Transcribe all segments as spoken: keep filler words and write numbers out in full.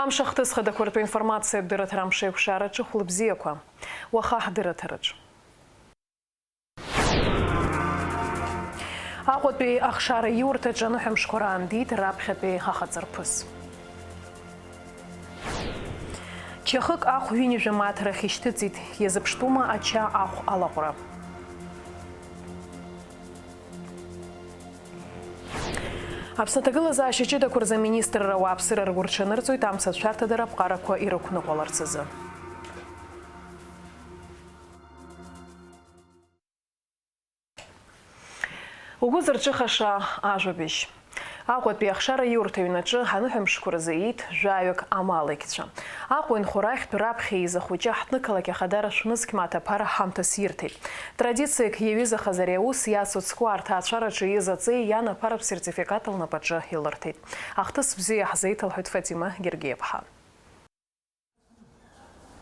Амш ахҭыс хадақәа ртәы информациатә дырраҭара амшеиқәшараҿы хәлыбзиақәа. Уаха ҳдырраҭараҿы. Аҟәатәи ахшара иурҭаҿы аныҳәамшқәа раан диит раԥхьатәи ахаҵарԥыс. Чахык ахә ҩынҩажәа мааҭ рахь ишьҭыҵит, иазыԥштәума ача ахә алаҟәра? Аԥсны аҭагылазаашьа ҷыдақәа рзы аминистрра ауааԥсыра ргәырҽанырҵоит амца ашәарҭадара аԥҟарақәа ирықәныҟәаларц азы. Угәы зырҿыхаша ажәабжь. Аҟәатәи ахшара иурҭа аҩнаҿы аныҳәамшқәа рзы иит жәаҩык амалықьцәа. Аҟәа инхо рахьтә раԥхьа еиза хәыҷы аҳҭнықалақь ахадара шәнызқь мааҭ аԥара ҳамҭас ирҭеит. Традициак иаҩызахаз ари аус иацу Цкуа рҭаацәараҿы ииз аҵеи иан аԥаратә сертификат лнапаҿы илырҭеит. Ахҭыс бзиа ҳзеиҭалҳәоит Фатима Гергиаԥҳа.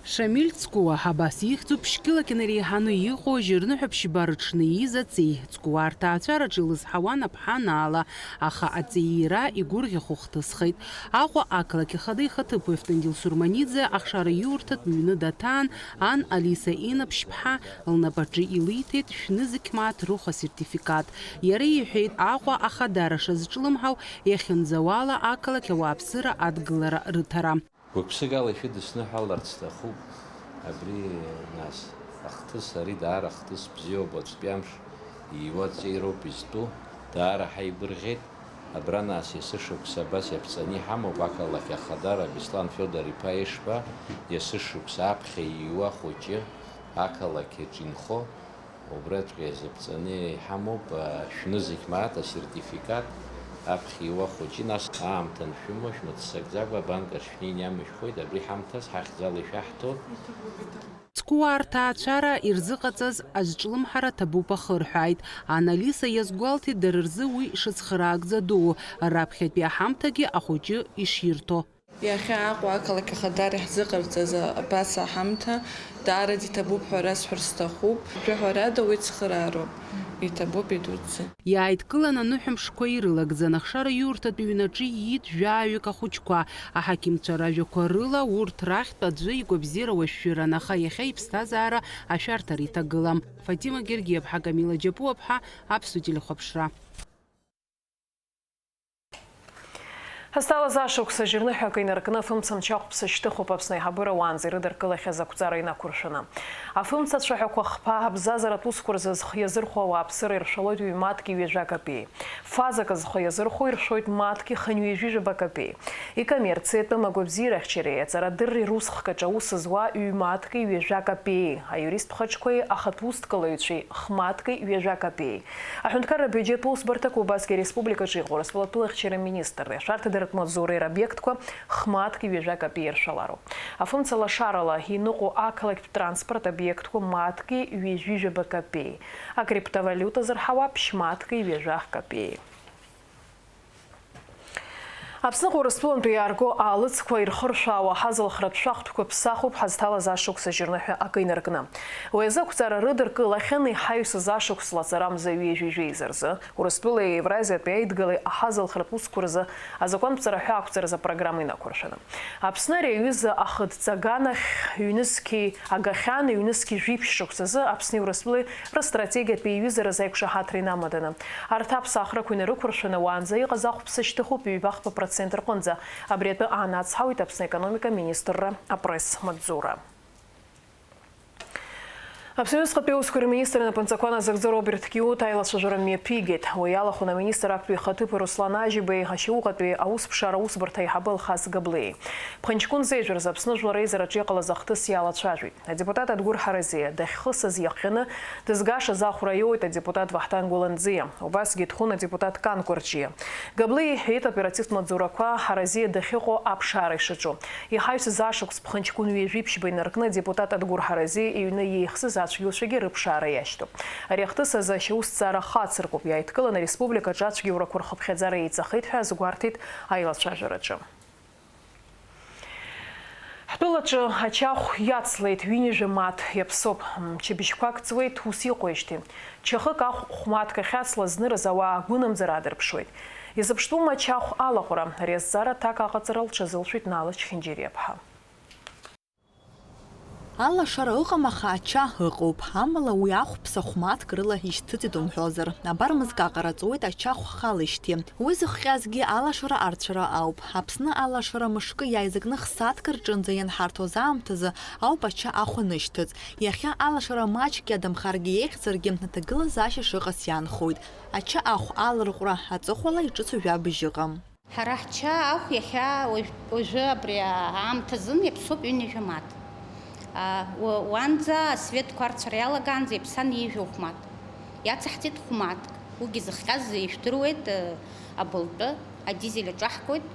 Шамиль Цкуа абас ихьӡуп, шькылак инареиҳаны иҟоу ажьырныҳәа ԥшьба рыҽны ииз аҵеи. Цкуа рҭаацәараҿы илызҳауан аԥҳа Наала, аха аҵеи иира игәырӷьахо хҭысхеит. Аҟәа ақалақь ахада ихаҭыԥуаҩ Автандил Сурманиӡе ахшара иурҭатә ҩны даҭаан, ан Алиса Инаԥшьԥҳа лнапаҿы илиҭеит шәнызқь мааҭ рыхә асертификат. Иара иҳәеит, Аҟәа ахадара шазҿлымҳау иахьынӡауала ақалақь ауааԥсыра адгылара рыҭара. Гәык-ԥсыкала ишәыдысныҳәаларц сҭахуп абри, нас, ахҭыс, ари даара ахҭыс бзиоуп, уаҵәтәи амш ииуа аҵеи роуп изтәу, даара ҳаигәырӷьеит. Абра, нас, есышықәса абас иаԥҵаны иҳамоуп ақалақь ахадара Беслан Федор-иԥа Ешба, есышықәса аԥхьа ииуа хәыҷы ақалақь аҿы инхо, Убраҵәҟьа иазыԥҵаны иҳамоуп, а, шәнызқь мааҭ асертификат, аԥхьа иуа хәыҷы, нас аамҭа аншәымоу шәмыццакӡакәа абанка шәнеины иамышәхуеит, абри ҳамҭас ҳахьӡала ишәаҳҭо. Цкуа рҭаацәара ирзыҟаҵаз азҿлымҳара ҭабуп ахырҳәааит. Ан Алиса иазгәалҭеит, дара рзы уи шыцхыраагӡа дуу, раԥхьатәи аҳамҭагьы ахәыҷы иширҭо. Иахьа Аҟәа ақалақь ахадара иаҳзыҟарҵаз абас аҳамҭа даараӡа иҭабуп ҳәа расҳәар сҭахуп. Жәаҳәарада, уи цхыраароуп. Иҭабуп идуӡӡа. Иааидкылан аныҳәамшқәа ирылагӡан ахшара иурҭатә ҩнаҿы иит жәаҩык ахәыҷқәа. Аҳақьымцәа ражәақәа рыла, урҭ рахьтә аӡәы игәабзиара уашәшәыран, аха иахьа иԥсҭазаара ашәарҭара иҭагылам. Фатима Гергиаԥҳа, Камила Џьапуаԥҳа, Аԥсуа телехәаԥшра. Ҳазҭалаз ашықәс ажьырныҳәа акы инаркны афымца мчахәԥса шьҭыхуп Аԥсны аиҳабыра уаанӡа ирыдыркылахьаз ақәҵара инақәыршәаны. Афымца ацәаҳәақәа хԥа абзазаратә усқәа рзы зхы иазырхәо ауааԥсыра иршәалоит ҩ-мааҭки ҩажәа капеи. Фазак зхы иазырхәо иршәоит мааҭки хынҩажәижәаба капеи. Икоммерциатәым агәабзиарахьчареи аҵарадырреи русхкаҿы аус зуа ҩ-мааҭки ҩажәа капеи, аиуристтә хаҿқәеи ахатә усҭкалаҩцәеи хмааҭки ҩажәа капеи. Аҳәынҭқарра абиуџьет усбарҭақәа убасгьы ареспубликаҿы иҟоу Урыстәыла атәылахьчара аминистрреи ашәарҭадаратә маҵзуреи рабиектқәа хмааҭки ҩажәа капеи иршәалароуп. Афымца лашарала иныҟәо ақалақьтә транспорт обиектқәа мааҭки ҩажәижәаба капеи, акриптовалиута зырҳауа ԥшьмааҭки ҩажәа капеи. Аԥсныҟа Урыстәылантәи иаарго аалыҵқәа ирхыршәаауа ҳазалхратә шәахтәқәа ԥсахуп ҳазҭалаз ашықәс ажьырныҳәа акы инаркны. Уи азы ақәҵара рыдыркылахьан иҳаҩсыз ашықәс лаҵарамза ҩажәи жәеиза рзы Урыстәылеи Евразиатәи аидгылеи аҳазалхратә усқәа рзы азакәантә ҵара ҳәа ақәҵаразы апрограмма инақәыршәаны. Аԥсны ари аҩыза ахыдҵаганахь ҩнызқьи агахьан, ҩнызқьи жәиԥшь шықәсазы Аԥсни Урыстәылеи рыстратегиатә еиҩызара азы аиқәшаҳаҭра инамаданы. Арҭ аԥсахрақәа инарықәыршәаны уаанӡа иҟаз ахәԥса шьҭыхуп ҩбахԥа процент рҟынӡа. Абри атәы аанацҳауеит Аԥсны аекономика министрра апресс-маҵзура. Аԥсны аҩныҵҟатәи аусқәа рминистр инапынҵақәа назыгӡо Роберт Киут аилацәажәара мҩаԥигеит. Уи иалахәын аминистр актәи ихаҭыԥуаҩ Руслан Ажьибеи ашьауҟатәи аусԥшаара аусбарҭа аиҳабы Алхас Габлиеи. Ԥхынҷкәын зеижәразы Аԥсны жәлар реизараҿы иҟалаз ахҭыс иалацәажәеит. Адепутат Адгәыр Ҳаразиа дахьхысыз иахҟьаны дызгашаз ахәра иоуеит адепутат Вахтанг Гәланӡиа. Убасгьы дхәын адепутат Кан Кәарҷиа. Габлиа иҳәеит, аоперативтә маҵзурақәа Ҳаразиа дахьыҟоу аԥшаара ишаҿу. Иҳаҩсыз ашықәс ԥхынҷкәын ҩажәи ԥшьба инаркны адепутат Адгәыр Ҳаразиа иҩны иеихсыз ацәгьоуцәагьы рыԥшаара иашьҭоуп. Ари ахҭыс азы ашьаусҭҵаара хацыркуп, иааидкылан ареспубликаҿы ацәгьоурақәа рхыԥхьаӡара еиҵахеит ҳәа азгәарҭеит аилацәажәараҿы. Ҳтәылаҿы ачахә иацлеит, ҩынҩажәа мааҭ иаԥсоуп. Мчыбжьқәак ҵуеит, ус иҟоижьҭеи. Чахык ахә хә-мааҭк ахьацлаз знырыз ауаа агәынамӡара аадырԥшуеит. Изыԥштәума ача ахә алаҟәра? Ари азҵаара аҭак аҟаҵара лҽазылшәеит Наала Чхинџьариаԥҳа. Алашара ыҟам, аха ача ыҟоуп. Амала уи ахә ԥса хә-мааҭк рыла ишьҭыҵит умҳәозар. Абар мызкы аҟара ҵуеит ача ахә халеижьҭеи. Уи зыхҟьазгьы алашара арцәара ауп. Аԥсны алашара мышкы иааизакны х-сааҭк рҿынӡа ианҳарҭоз аамҭазы ауп ача ахә анышьҭыҵ. Иахьа алашара маҷк иадамхаргьы еиӷьзаргьы, аҭагылазаашьа шыҟац иаанхоит. Ача ахә аларҟәра аҵыхәала иҿыцу жәабжь ыҟам. Ҳара ҳча ахә иахьа уажә-, уажәы абри аамҭазын иаԥсоуп ҩынҩажәа мааҭ. А, уа-, уанӡа асветқәа арцәара иалагаанӡа иаԥсан ҩажәа хә-мааҭ. Иацаҳҵеит хә-мааҭк. Уигьы зыхҟьаз ижәдыруеит, э, абылтәы, адизель аҿаҳкуеит,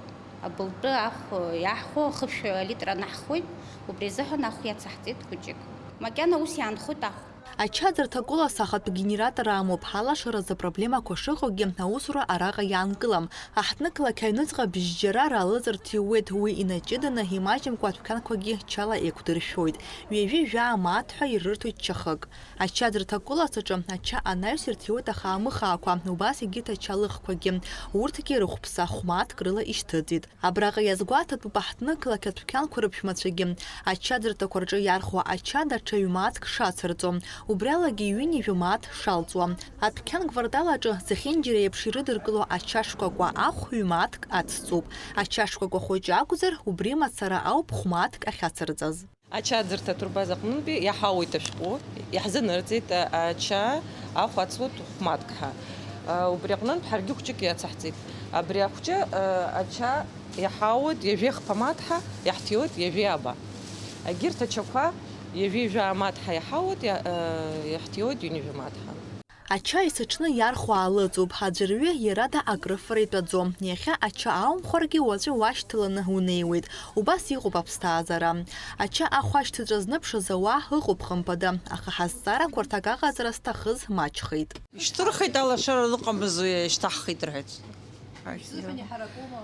абылтәы ахә, э, иаҳхәо ахышә алитр анаҳхуеит, убри азыҳәан ахә иацаҳҵеит хәыҷык. Макьана ус иаанхоит ахә. Ачаӡырҭа Кулас ахатә генератор амоуп, алашаразы апроблемақәа шыҟоугьы, аусура араҟа иаанкылам. Аҳҭнықалақь аҩныҵҟа бжьџьара ралыҵырҭ иуеит, уи инаҷыданы, имаҷымкәа адәқьанқәагьы чала еиқәдыршәоит. Ҩажәи жәаа мааҭ ҳәа ирырҭоит чахык. Ачаӡырҭа Кулас аҿы ача анаҩс ирҭиуеит ахаамыхаақәа, убас егьырҭ ача лыхқәагьы. Урҭгьы рыхәԥса хә-мааҭк рыла ишьҭыҵит. Абраҟа иазгәаҭатәуп аҳҭнықалақь адәқьанқәа рыԥшәмацәагьы, ачаӡырҭақәа рҿы иархуа ача даҽа ҩ-мааҭк шацырҵо, убри алагьы ҩынҩажәа мааҭ шалҵуа. Адәқьан квартал аҿы зехьынџьара еиԥш ирыдыркыло ачашкәакәа ахә ҩ-мааҭк ацҵуп. Ачашкәакәа хәыҷы акәзар, убри мацара ауп хә-мааҭк ахьацырҵаз. Ачаӡырҭа атурбаза аҟнынтәи иаҳауеит ашәҟәы, иаҳзынарҵеит, а, ача ахә ацлоит хә-мааҭк ҳәа. А, убри аҟнынтә ҳаргьы хәҷык иацаҳҵеит. Абри ахәҷы, а, ача иаҳауеит ҩажәи хԥа мааҭ ҳәа, иаҳҭиуеит ҩажәи аба. Егьырҭ ачақәа ҩажәи жәаа мааҭ ҳәа иаҳауеит, иа-, а, иаҳҭиуеит ҩынҩажәа мааҭ ҳәа. Ача есыҽны иархәо аалыҵуп, аӡәырҩы иарада акрыфара итәаӡом. Иахьа ача аумхәаргьы уаҵәы уашьҭаланы унеиуеит. Убас иҟоуп аԥсҭазаара. Ача ахә ашьҭыҵра зныԥшыз ауаа ыҟоуп хымԥада, аха ҳазҵаарақәа рҭак аҟаҵара зҭахыз маҷхеит. Ишьҭырхит, алашара ыҟамыз, уи ишьҭаҳхит рҳәеит. Ҳаҳзыҳәан иҳаракума?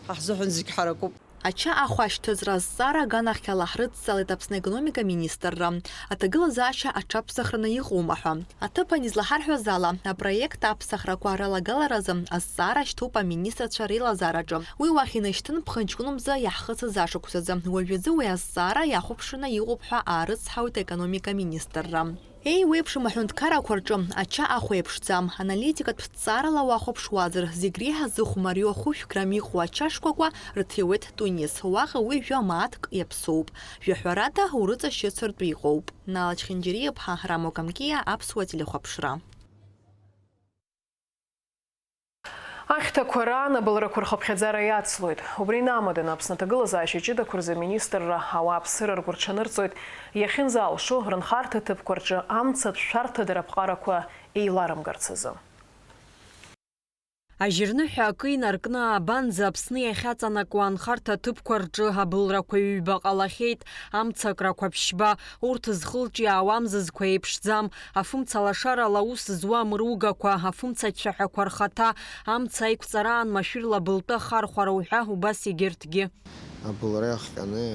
Ҳаҳзыҳәан зегь ҳаракуп. Ача ахә ашьҭыҵра азҵаара аганахьала ҳрыдҵалеит Аԥсны аекономика министрра, аҭагылазаашьа аҽаԥсахраны иҟоума ҳәа. Аҭыԥан излаҳарҳәаз ала, апроект аԥсахрақәа ралагаларазы азҵаара шьҭоуп аминистрцәа реилазаараҿы. Уи уахь инашьҭын ԥхынҷкәынмза иаҳхысыз ашықәсазы. Уажәазы уи азҵаара иахәаԥшраны иҟоуп ҳәа аарыцҳауеит аекономика министрра. Еиуеиԥшым аҳәынҭқаррақәа рҿы ача ахә еиԥшӡам. Аналитикатә ҭҵаарала уахәаԥшуазар, зегь реиҳа зыхә мариоу ахәышә грамм иҟоу ачашкәакәа рҭиуеит Тунис. Уаҟа уи жәа мааҭк иаԥсоуп. Жәаҳәарада, урыҵашьыцыртә иҟоуп. Нала Чхинџьариа-ԥҳа, Рамо Камкиа, Аԥсуа телехәаԥшра. Ахьҭақәа раан абылрақәа рхыԥхьаӡара иацлоит. Убри инамаданы Аԥсны аҭагылазаашьа ҷыдақәа рзы аминистрра ауааԥсыра ргәы рҽанырҵоит, иахьынӡаалшо рынхарҭа ҭыԥқәа рҿы амца аҿшәарҭа дара аԥҟарақәа еиларымгарц азы. Ажьырныҳәа акы инаркны аабанӡа Аԥсны иахьаҵанакуа анхарҭа ҭыԥқәа рҿы абылрақәа ҩба ҟалахьеит, амца акрақәа ԥшьба, урҭ зхылҿиаауа амзызқәа еиԥшӡам, афымца лашарала аус зуа амыругақәа, афымца ацәаҳәақәа рхаҭа, амца аиқәҵараан машәырла былтәы ахархәара уҳәа убас егьырҭгьы. Абылра иахҟьаны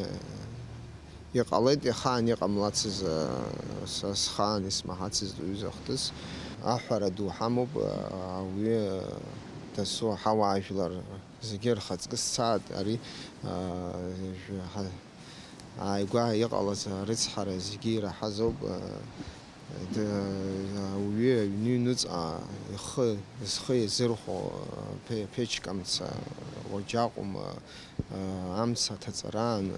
иҟалеит, иахаан иҟамлацыз, са схаан исмаҳацызт уаҩы захҭыс. Аҳәара ду ҳамоуп, ауаҩы дасу ҳауаажәлар зегьы рхаҵкы сцааит, ари, ааигәа иҟалаз арыцҳара зегьы ираҳаз ауп. Д-, ауаҩы аҩны иҩныҵҟа ихы, зхы иазырхәо, ԥе-, ԥечк амца, уаџьаҟәым, амца аҭаҵараан,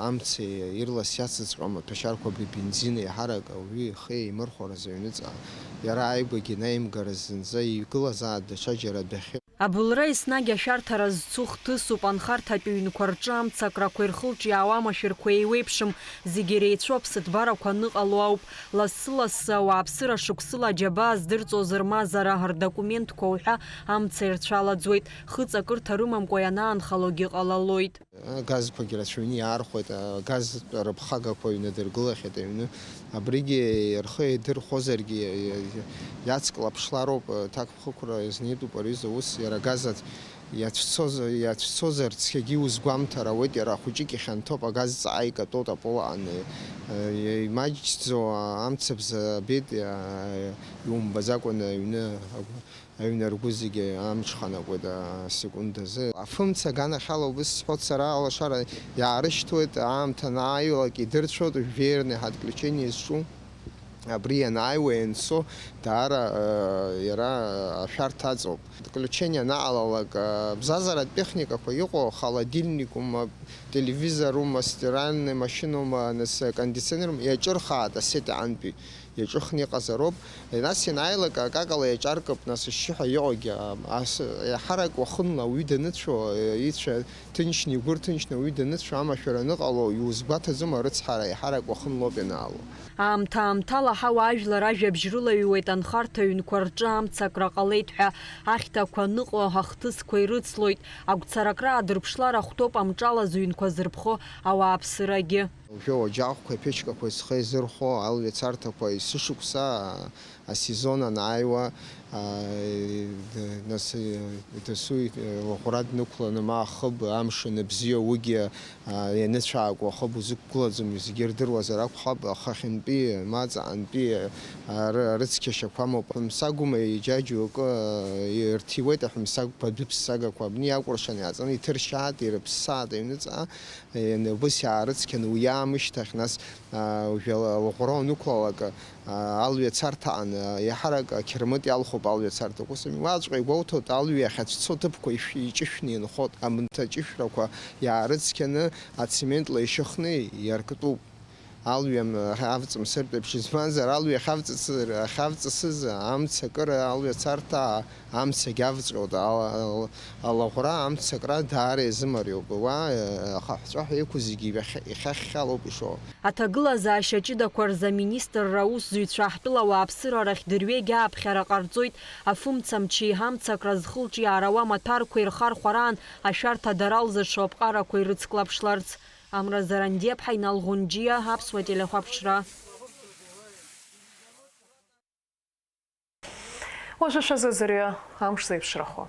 амца ирлас иацыҵәҟьом аҭәашьарқәа бензин еиҳарак ауаҩы ихы еимырхәараз аҩныҵҟа. Иара ааигәагьы инаимгарыз зынӡа игылазаат даҽаџьара адәахьы. Абылра еснагь ашәарҭара зцу хҭысуп, анхарҭатә ҩнқәа рҿы амца акрақәа ирхылҿиаауа амашәырқәа еиуеиԥшым, зегьы иреицәоу аԥсыҭбарақәа аныҟало ауп. Лассы-лассы ауааԥсыра шықәсыла аџьабаа здырҵоз рмазара, рдокументқәа уҳәа амца ирцәалаӡуеит, хыҵакырҭа рымамкәа ианаанхалогьы ҟалалоит. Агазқәагьы рацәаҩны иаархәеит, агазтә рыԥхагақәа ҩнадыргылахьеит аҩны. Абригьы рхы еидырхәозаргьы, иацклаԥшлароуп, ҭакԥхықәра иазнеитәуп ари изы ус, иара агаз аӡ-, Иацәцозар, иацәцозар, цқьагьы иузгәамҭар ауеит, иара ахәыҷык ихьанҭоуп, агаз ҵаа икатәоуп аполаан, имаҷӡо амцабз абеит, иумбаӡакәаны аҩны агәы-, аҩны ргәы зегьы амҽханакуеит асекундазы. Афымца аганахьала убыс сҳәоит сара, алашара иаарышьҭуеит, аамҭа анааилак идырцәоит, жәеирнеиҳа отключение зҿу. Абри ианааиуа ианцо, даара, э, иара, э, ашәарҭа аҵоуп. Отключение анаҟалалак, э, абзазаратә техникақәа иҟоу, холодильникума, телевизорума, стиральный машинаума, нас, э, кондиционерума, иаҿырхаат асетиаантәи, иаҿыхны иҟазароуп. Нас ианааилак, акакала иаҿаркып, нас ашьшьыҳәа иҟоугьы, а, ас-, иаҳарак уахынла ауаҩы даныцәо, э, ицәа ҭынчны, игәы рҭынчны ауаҩы даныцәо, амашәара аныҟало, иузгәаҭаӡом, арыцҳара иаҳарак уахынлоуп ианаало. Аамҭа-аамҭала ҳауаажәлар ажәабжь рылаҩуеит анхарҭа ҩнқәа рҿы амцакра ҟалеит ҳәа, ахьҭақәа ныҟәо, ахҭысқәа ирыцлоит, агәцаракра аадырԥшлар ахәҭоуп амҿалаз ҩнқәа зырԥхо ауааԥсырагьы. Уажәы ауаџьаҟқәа, аԥечкақәа зхы еизырхәо, алҩа царҭақәа есышықәса асезон анааиуа, аа, д-, нас, э, дасу, э, лыӷәра днықәланы, ма ахыб амш аныбзиоу, уигьы, аа, ианыцәаакуа ахыб узықәгылаӡом, зегьы ирдыруазар акәхап, ахахьынтәи, ма ҵаҟантәи, аа, ры-, рыцқьашьақәа амоуп. Ҳәымсагума иџьаџьоу акы, аа, ирҭиуеит аҳәымсагқәа адәыԥссагақәа абни иакәыршан иааҵаны иҭыршьаат, ирыԥссаат аҩныҵҟа. Иан-, убыс иаарыцқьаны уи аамышьҭахь, нас, аа, уажәы ала-, алыӷәра уанықәлалак, аа, алҩа царҭаан, аа, иаҳарак ақьырмыт иалхуп алҩа царҭак. Ус ами, уаҵәҟьа игәоуҭоит, алҩа иахьацәцо аҭыԥқәа ишә-, иҿышәны инхоит, амҭа ҷышәрақәа иаарыцқьаны, ацементла ишьыхны иарктәуп. Алҩа, м-, авҵымсыртә еиԥш, изманзар, алҩа ахьавҵысыр-, ахьавҵысыз амца акыра алҩа царҭа амцагь авҵәот, ал-, ал-, алаӷәра амцакра даара иазымариоуп. Уа, э, ахаҳәҵәаҳәа иқәу зегьы иахьа-, ихьахьхьалоуп ишоу. Аҭагылазаашьа ҷыдақәа рзы аминистрра аусзуҩцәа ҳтәыла ауааԥсыра рахь дырҩегь ааԥхьара ҟарҵоит, афымцамчи амцакра зхылҿиаара ауа амаҭәарқәеи рхархәараан ашәарҭа дара лзыршо аԥҟарақәа ирыцклаԥшларц. Амра Зарандиаԥҳа, Инал Ӷәынџьиа, Аԥсуа телехәаԥшра. Уажәы шәазыӡырҩы амш зеиԥшрахо.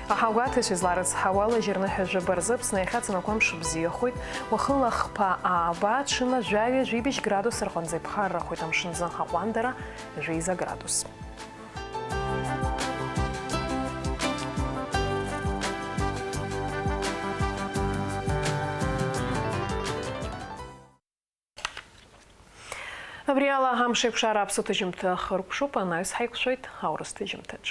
Аҳауа гәаҭацәа изларыцҳауа, лыжьырныҳәа жәаба рзы Аԥсны иахьа ацынхәа амш бзиахоит, уахынла хԥа ааба, аҽны жәаҩа жәибжь градус рҟынӡа иԥхаррахоит, амшын азы аҟәандара жәеиза градус. Абри ала амшеикәшара аԥсыҭ ҭыжьымҭа хыркәшоуп, анаҩс ҳаиқәшәоит аурыс ҭыжьымҭаҿ.